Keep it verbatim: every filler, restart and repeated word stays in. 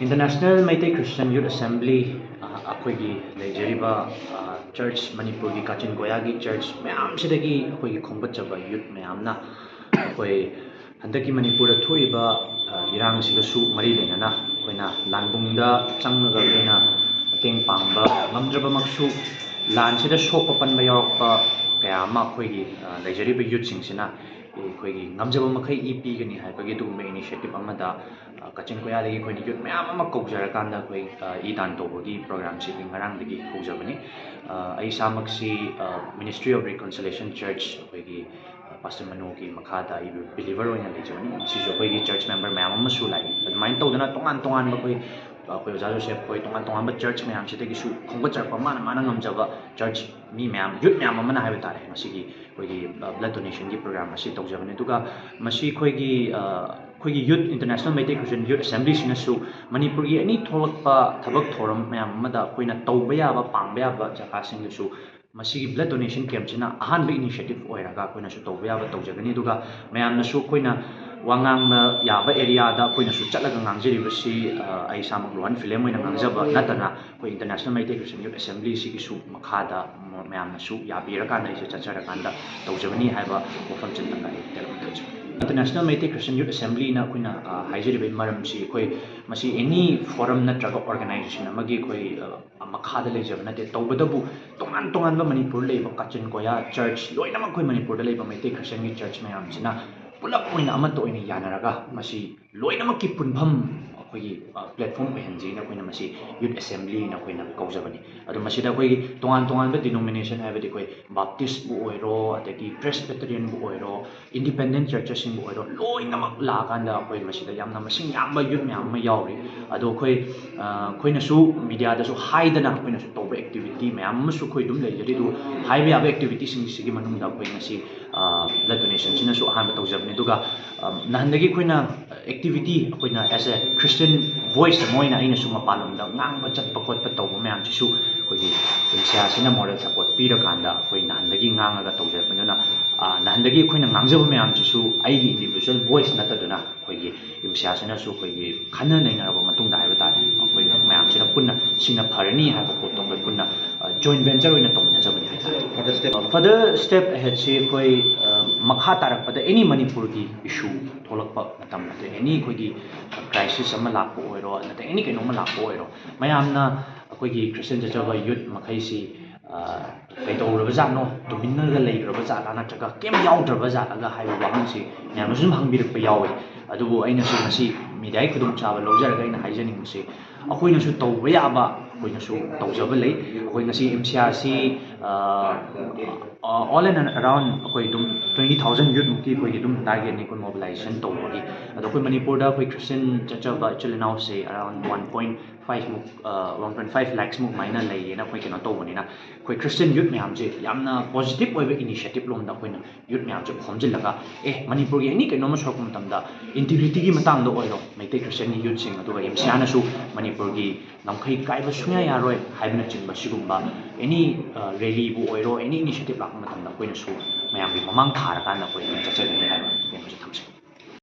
International Meitei Christian Youth Assembly, ꯑ, ꯑꯩꯈꯣꯏꯒꯤ ꯂꯩꯖꯔꯤꯕ, ꯑ, church, ꯃꯅꯤꯄꯨꯔꯒꯤ ꯀꯥꯆꯤꯟ ꯀꯣꯌꯥꯒꯤ church ꯃꯌꯥꯝꯁꯤꯗꯒꯤ ꯑꯩꯈꯣꯏꯒꯤ ꯈꯣꯝꯒꯠꯆꯕ youth ꯃꯌꯥꯝꯅ ꯑꯩꯈꯣꯏ ꯍꯟꯗꯛꯀꯤ ꯃꯅꯤꯄꯨꯔꯗ ꯊꯣꯛꯏꯕ, ꯑ, ꯏꯔꯥꯡꯁꯤꯒꯁꯨ ꯃꯔꯤ ꯂꯩꯅꯅ ꯑꯩꯈꯣꯏꯅ ꯂꯥꯟꯕꯨꯡꯗ ꯆꯪꯉꯒ ꯑꯩꯈꯣꯏꯅ ꯃꯇꯦꯡ ꯄꯥꯡꯕ ꯉꯝꯗ꯭ꯔꯕꯃꯛꯁꯨ, ꯂꯥꯟꯁꯤꯗ ꯁꯣꯛꯄ ꯄꯟꯕ ꯌꯥꯎꯔꯛꯄ ꯀꯌꯥ ꯑꯃ ꯑꯩꯈꯣꯏꯒꯤ, ꯑ, ꯂꯩꯖꯔꯤꯕ youthꯁꯤꯡꯁꯤꯅ ꯑꯩꯈꯣꯏꯒꯤ ꯉꯝꯖꯕ ꯃꯈꯩ ꯏ ꯄꯤꯒꯅꯤ ꯍꯥꯏꯕꯒꯤ ꯑꯗꯨꯒꯨꯝꯕ initiative ꯑꯃꯗ, ꯑ, ꯀꯥꯆꯤꯟ ꯀꯣꯌꯥꯗꯒꯤ ꯑꯩꯈꯣꯏꯅ youth ꯃꯌꯥꯝ ꯑꯃ ꯀꯧꯖꯔꯀꯥꯟꯗ ꯑꯩꯈꯣꯏ, ꯑ, ꯏ ꯗꯥꯟ ꯇꯧꯕꯒꯤ programꯁꯤ ꯑꯩꯈꯣꯏ ꯉꯔꯥꯡꯗꯒꯤ ꯍꯧꯖꯕꯅꯤ꯫ ꯑ, ꯑꯩ ꯏꯁꯥꯃꯛꯁꯤ, ꯑ, Ministry of Reconciliation Church, ꯑꯩꯈꯣꯏꯒꯤ, ꯑ, Pastor ꯃꯅꯣꯒꯤ ꯃꯈꯥꯗ ꯑꯩ believer ꯑꯣꯏꯅ ꯂꯩꯖꯕꯅꯤ꯫ ꯁꯤꯁꯨ ꯑꯩꯈꯣꯏꯒꯤ church member ꯃꯌꯥꯝ ꯑꯃꯁꯨ ꯂꯥꯛꯏ꯫ ꯑꯗꯨꯃꯥꯏꯅ ꯇꯧꯗꯅ ꯇꯣꯉꯥꯟ ꯇꯣꯉꯥꯟꯕ ꯑꯩꯈꯣꯏ, ꯑꯩꯈꯣꯏ ꯑꯣꯖꯥ ꯖꯣꯁꯦꯐ ꯈꯣꯏ ꯇꯣꯉꯥꯟ ꯇꯣꯉꯥꯟꯕ church ꯃꯌꯥꯝꯁꯤꯗꯒꯤꯁꯨ ꯈꯣꯝꯒꯠꯆꯔꯛꯄ ꯃꯥꯅ ꯃꯥꯅ ꯉꯝꯖꯕ church ꯃꯤ ꯃꯌꯥꯝ, youth ꯃꯌꯥꯝ ꯑꯃꯅ ꯍꯥꯏꯕ ꯇꯥꯔꯦ, ꯉꯁꯤꯒꯤ ꯑꯩꯈꯣꯏꯒꯤ, ꯑ, blood donationꯒꯤ program ꯑꯁꯤ ꯇꯧꯖꯕꯅꯤ꯫ ꯑꯗꯨꯒ ꯃꯁꯤ ꯑꯩꯈꯣꯏꯒꯤ, ꯑ, ꯑꯩꯈꯣꯏꯒꯤ Youth, International Meitei Christian Youth Assemblyꯁꯤꯅꯁꯨ ꯃꯅꯤꯄꯨꯔꯒꯤ any ꯊꯣꯛꯂꯛꯄ ꯊꯕꯛ ꯊꯧꯔꯝ ꯃꯌꯥꯝ ꯑꯃꯗ ꯑꯩꯈꯣꯏꯅ ꯇꯧꯕ ꯌꯥꯕ, ꯄꯥꯡꯕ ꯌꯥꯕ ꯖꯒꯥꯁꯤꯡꯗꯁꯨ ꯃꯁꯤꯒꯤ blood donation campꯁꯤꯅ ꯑꯍꯥꯟꯕ initiative ꯑꯣꯏꯔꯒ ꯑꯩꯈꯣꯏꯅꯁꯨ ꯇꯧꯕ ꯌꯥꯕ ꯇꯧꯖꯒꯅꯤ꯫ ꯑꯗꯨꯒ ꯃꯌꯥꯝꯅꯁꯨ ꯑꯩꯈꯣꯏꯅ ꯋꯥ ꯉꯥꯡꯕ ꯌꯥꯕ areaꯗ ꯑꯩꯈꯣꯏꯅꯁꯨ ꯆꯠꯂꯒ ꯉꯥꯡꯖꯔꯤꯕꯁꯤ, ꯑ, ꯑꯩ ꯏꯁꯥꯃꯛ ꯔꯣꯍꯟ ꯐꯤꯂꯦꯝ ꯑꯣꯏꯅ ꯉꯥꯡꯖꯕ ꯅꯠꯇꯅ ꯑꯩꯈꯣꯏ International Meitei Christian Youth Assemblyꯁꯤꯒꯤꯁꯨ ꯃꯈꯥꯗ ꯃ-, ꯃꯌꯥꯝꯅꯁꯨ ꯌꯥꯕꯤꯔꯀꯥꯟꯗ ꯑꯩꯁꯦ ꯆꯠꯆꯔꯀꯥꯟꯗ ꯇꯧꯖꯕꯅꯤ ꯍꯥꯏꯕ ꯋꯥꯐꯝꯁꯤꯇꯪꯒ ꯑꯩ ꯇꯦꯜꯂꯞꯅ ꯊꯝꯖꯒꯦ꯫ International Meitei Christian Youth Assemblyꯅ ꯑꯩꯈꯣꯏꯅ, ꯑ, ꯍꯥꯏꯖꯔꯤꯕꯒꯤ ꯃꯔꯝꯁꯤ ꯑꯩꯈꯣꯏ ꯃꯁꯤ any forum ꯅꯠꯇ꯭ꯔꯒ organization ꯑꯃꯒꯤ ꯑꯩꯈꯣꯏ, ꯑ, ꯃꯈꯥꯗ ꯂꯩꯖꯕ ꯅꯠꯇꯦ꯫ ꯇꯧꯕꯇꯕꯨ ꯇꯣꯉꯥꯟ ꯇꯣꯉꯥꯟꯕ ꯃꯅꯤꯄꯨꯔꯗ ꯂꯩꯕ ꯀꯥꯆꯤꯟ ꯀꯣꯌꯥ church ꯂꯣꯏꯅꯃꯛ, ꯑꯩꯈꯣꯏ ꯃꯅꯤꯄꯨꯔꯗ ꯂꯩꯕ ꯃꯩꯇꯩ Christianꯒꯤ church ꯃꯌꯥꯝꯁꯤꯅ ꯄꯨꯂꯞ ꯑꯣꯏꯅ ꯑꯃꯠꯇ ꯑꯣꯏꯅ ꯌꯥꯅꯔꯒ ꯃꯁꯤ ꯂꯣꯏꯅꯃꯛꯀꯤ ꯄꯨꯟꯐꯝ ꯑꯩꯈꯣꯏꯒꯤ, ꯑ, platform ꯑꯣꯏꯍꯟꯖꯦꯅ ꯑꯩꯈꯣꯏꯅ ꯃꯁꯤ Youth Assemblyꯅ ꯑꯩꯈꯣꯏꯅ ꯀꯧꯖꯕꯅꯤ꯫ ꯑꯗꯣ ꯃꯁꯤꯗ ꯑꯩꯈꯣꯏꯒꯤ ꯇꯣꯉꯥꯟ ꯇꯣꯉꯥꯟꯕ denomination ꯍꯥꯏꯕꯗꯤ ꯑꯩꯈꯣꯏ Baptistꯄꯨ ꯑꯣꯏꯔꯣ, ꯑꯗꯒꯤ Presbyterianꯕꯨ ꯑꯣꯏꯔꯣ, Independent churchesꯁꯤꯡꯕꯨ ꯑꯣꯏꯔꯣ, ꯂꯣꯏꯅꯃꯛ ꯂꯥꯛꯑꯀꯥꯟꯗ ꯑꯩꯈꯣꯏ ꯃꯁꯤꯗ ꯌꯥꯝꯅ ꯃꯁꯤꯡ ꯌꯥꯝꯕ youth ꯃꯌꯥꯝ ꯑꯃ ꯌꯥꯎꯔꯤ꯫ ꯑꯗꯣ ꯑꯩꯈꯣꯏ, ꯑ, ꯑꯩꯈꯣꯏꯅꯁꯨ mediaꯗꯁꯨ ꯍꯥꯏꯗꯅ ꯑꯩꯈꯣꯏꯅꯁꯨ ꯇꯧꯕ activity ꯃꯌꯥꯝ ꯑꯃꯁꯨ ꯑꯩꯈꯣꯏ ꯑꯗꯨꯝ ꯂꯩꯖꯔꯤ꯫ ꯑꯗꯨ ꯍꯥꯏꯕ ꯌꯥꯕ activityꯁꯤꯡꯁꯤꯒꯤ ꯃꯅꯨꯡꯗ ꯑꯩꯈꯣꯏ ꯉꯁꯤ, ꯑ, blood donationꯁꯤꯅꯁꯨ ꯑꯍꯥꯟꯕ ꯇꯧꯖꯕꯅꯤ꯫ ꯑꯗꯨꯒ, ꯑ, ꯅꯍꯥꯟꯗꯒꯤ ꯑꯩꯈꯣꯏꯅ activity, ꯑꯩꯈꯣꯏꯅ as a Christian voice ꯑꯃ ꯑꯣꯏꯅ ꯑꯩꯅꯁꯨ ꯃꯄꯥꯟꯂꯣꯝꯗ ꯉꯥꯡꯕ ꯆꯠꯄ ꯈꯣꯠꯄ ꯇꯧꯕ ꯃꯌꯥꯝꯁꯤꯁꯨ ꯑꯩꯈꯣꯏꯒꯤ ꯏꯟꯁꯤꯌꯥꯁꯤꯅ moral support ꯄꯤꯔꯀꯥꯟꯗ ꯑꯩꯈꯣꯏ ꯅꯍꯥꯟꯗꯒꯤ ꯉꯥꯡꯉꯒ ꯇꯧꯖꯔꯛꯄꯅꯤꯅ, ꯑ, ꯅꯍꯥꯟꯗꯒꯤ ꯑꯩꯈꯣꯏꯅ ꯉꯥꯡꯖꯕ ꯃꯌꯥꯝꯁꯤꯁꯨ ꯑꯩꯒꯤ individual voice ꯅꯠꯇꯗꯨꯅ ꯑꯩꯈꯣꯏꯒꯤ ꯏꯝꯁꯤꯌꯥꯁꯤꯅꯁꯨ ꯑꯩꯈꯣꯏꯒꯤ ꯈꯟꯅ ꯅꯩꯅꯔꯕ ꯃꯇꯨꯡꯗ ꯍꯥꯏꯕ ꯇꯥꯔꯦ, ꯑꯩꯈꯣꯏ ꯃꯌꯥꯝꯁꯤꯅ ꯄꯨꯟꯅ ꯁꯤꯅ ꯐꯔꯅꯤ ꯍꯥꯏꯕ ꯄꯣꯠꯇꯣ ꯑꯩꯈꯣꯏ ꯄꯨꯟꯅ, ꯑ, joint venture ꯑꯣꯏꯅ ꯇꯧꯃꯤꯟꯅꯖꯕꯅꯤ ꯍꯥꯏ ꯇꯥꯔꯦ꯫ Further step? Further step ꯑꯍꯦꯗꯁꯤ ꯑꯩꯈꯣꯏ, ꯑ, ꯃꯈꯥ ꯇꯥꯔꯛꯄꯗ any ꯃꯅꯤꯄꯨꯔꯒꯤ issue ꯊꯣꯛꯂꯛꯄ ꯃꯇꯝ, ꯑꯗꯩ any ꯑꯩꯈꯣꯏꯒꯤ crisis ꯑꯃ ꯂꯥꯛꯄ ꯑꯣꯏꯔꯣ, ꯅꯠꯇ꯭ꯔꯒ any ꯀꯩꯅꯣꯝꯃ ꯂꯥꯛꯄ ꯑꯣꯏꯔꯣ, ꯃꯌꯥꯝꯅ ꯑꯩꯈꯣꯏꯒꯤ Christian ꯆꯠꯆꯕ youth ꯃꯈꯩꯁꯤ, ꯑ, ꯀꯩꯗꯧꯔꯕꯖꯥꯠꯅꯣ, ꯇꯨꯃꯤꯟꯅꯒ ꯂꯩꯈ꯭ꯔꯕ ꯖꯥꯠꯂꯥ, ꯅꯠꯇ꯭ꯔꯒ ꯀꯩꯝ ꯌꯥꯎꯗ꯭ꯔꯕ ꯖꯥꯠꯂꯒ ꯍꯥꯏꯕ ꯋꯥꯍꯪꯁꯤ ꯃꯌꯥꯝꯅ ꯁꯨꯝ ꯍꯪꯕꯤꯔꯛꯄ ꯌꯥꯎꯋꯦ꯫ ꯑꯗꯨꯕꯨ ꯑꯩꯅꯁꯨ ꯉꯁꯤ mediaꯒꯤ ꯈꯨꯗꯣꯡꯆꯥꯕ ꯂꯧꯖꯔꯒ ꯑꯩꯅ ꯍꯥꯏꯖꯅꯤꯡꯕꯁꯤ, ꯑꯩꯈꯣꯏꯅꯁꯨ ꯇꯧꯕ ꯌꯥꯕ ꯑꯩꯈꯣꯏꯅꯁꯨ ꯇꯧꯖꯕ ꯂꯩ꯫ ꯑꯩꯈꯣꯏ ꯉꯁꯤ ꯏꯝꯁꯤꯌꯥꯁꯤ, ꯑ, all and around ꯑꯩꯈꯣꯏ ꯑꯗꯨꯝ twenty thousand youth ꯃꯨꯛꯀꯤ ꯑꯩꯈꯣꯒꯤ ꯑꯗꯨꯝ targetꯅꯤ ꯑꯩꯈꯣꯏ mobilization ꯇꯧꯕꯒꯤ꯫ ꯑꯗꯣ ꯑꯩꯈꯣꯏ ꯃꯅꯤꯄꯨꯔꯗ ꯑꯩꯈꯣꯏ Christian ꯆꯠꯆꯕ ꯏꯆꯤꯜ ꯏꯅꯥꯎꯁꯦ around one point five ꯃꯨꯛ, ꯑ, one point five lakhs ꯃꯨꯛ ꯑꯗꯨꯃꯥꯏꯅ ꯂꯩꯌꯦꯅ ꯑꯩꯈꯣꯏ ꯀꯩꯅꯣ ꯇꯧꯕꯅꯤꯅ, ꯑꯩꯈꯣꯏ Christian youth ꯃꯌꯥꯝꯁꯦ ꯌꯥꯝꯅ positive ꯑꯣꯏꯕ initiative ꯂꯣꯝꯗ ꯑꯩꯈꯣꯏꯅ youth ꯃꯌꯥꯝꯁꯦ ꯈꯣꯝꯖꯤꯜꯂꯒ, ꯑꯦ, ꯃꯅꯤꯄꯨꯔꯒꯤ any ꯀꯩꯅꯣꯝꯃ ꯁꯣꯔꯛꯄ ꯃꯇꯝꯗ integrityꯒꯤ ꯃꯇꯥꯡꯗ ꯑꯣꯏꯔꯣ, ꯃꯩꯇꯩ Christianꯒꯤ youthꯁꯤꯡ, ꯑꯗꯨꯒ ꯏꯝꯁꯤꯌꯥꯅꯁꯨ ꯃꯅꯤꯄꯨꯔꯒꯤ ꯉꯝꯈꯩ ꯀꯥꯏꯕ ꯁꯨꯡꯌꯥ ꯌꯥꯔꯣꯏ ꯍꯥꯏꯕꯅꯆꯤꯡꯕ ꯁꯤꯒꯨꯝꯕ any, ꯑ, rallyꯕꯨ ꯑꯣꯏꯔꯣ, any initiative ꯂꯥꯛꯄ ꯃꯇꯝꯗ ꯑꯩꯈꯣꯏꯅꯁꯨ ꯃꯌꯥꯝꯒꯤ ꯃꯃꯥꯡ ꯊꯥꯔꯀꯥꯟꯗ ꯑꯩꯈꯣꯏ ꯑꯗꯨꯝ ꯆꯠꯆꯒꯅꯤ ꯍꯥꯏꯕ ꯀꯩꯅꯣꯁꯦ ꯊꯝꯖꯒꯦ꯫